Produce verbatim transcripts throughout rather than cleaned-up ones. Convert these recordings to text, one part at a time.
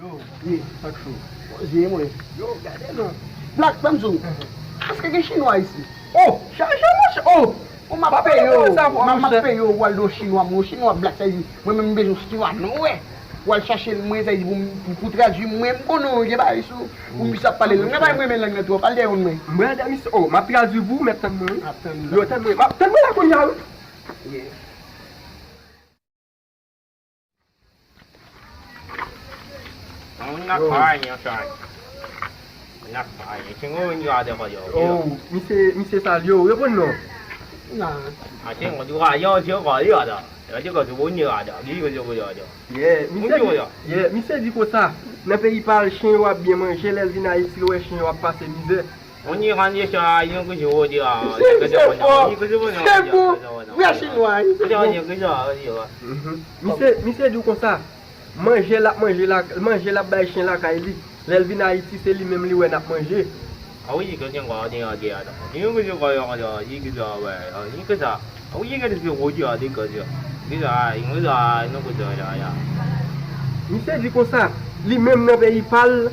Ye, sak cho. Poze mwen. Yo, gade non. Black, ban m di w. Èske gen chinwa isi? Oh, chaje monchè. Oh! Bon, m ap peye w. M ap peye w pou w al do chinwa. Mwen, chinwa black, sa vle di, mwen menm, m bezwen yon chinwa nwè. Pou w al chache l, mwen, sa vle di, pou, pou, pou tradui mwen, m konnen w gen bagay sou. Ou plis ap pale lang. Mwen pa renmen lang nan twòp. Al dèyè w mwen. Mwen, dèyè misye. Oh, m ap tradui pou ou, mèt tann mwen, wi. Ap tann. Yo, tann mwen. M ap tann mwen la kounye a, wi. Yeah. Mwen nan kay, yon chay. Mwen nan kay. Chinwa vin gade kò yo. Oh, misye, misye salye w. Reponn non. Nan. A, chinwa di kò yo, chinwa di kò yo. Yo di kò yo, bon, yo di. Di kò yo, bon, yo di. Yeah, misye di, yeah, misye di konsa, nan peyi pa l, chen yo ap byen manje, lè l vin Ayiti, l wè chen yo ap pase mizè. Moun yo konn di sa, yon koze yo di a. Se, se fò. Se bon. Vrè chinwa, wi, se bon. Mhm. Misye, misye di w konsa, manje l ap manje la, manje l ap bay chen lakay li. Lè l vin Ayiti, se li menm li wè n ap manje. A wi, koze ankò, di, di, di, di. Yon koze ankò, yon koze, di, di, di, wè, di, koze sa. A wi, koze se gwo di, di, koze. Di sa, yon koze, yon koze, ya, ya. Misye di konsa, li menm nan peyi pa l,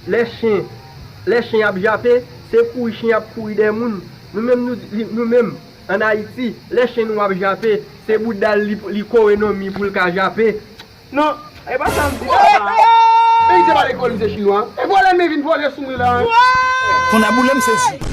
lè chen, lè chen ap jape, se kouri chen ap kouri dèyè moun. Nou menm, nou, li, nou menm, ann Ayiti, lè chen nou ap jape, se bouda l li, li kore nan mi pou l ka jape. Non, e pa sa m di, papa. Peyi se pa lekòl, li se chinwa. E vòlè, men vin vòlè sou mwen la. Konn a boule m sezi.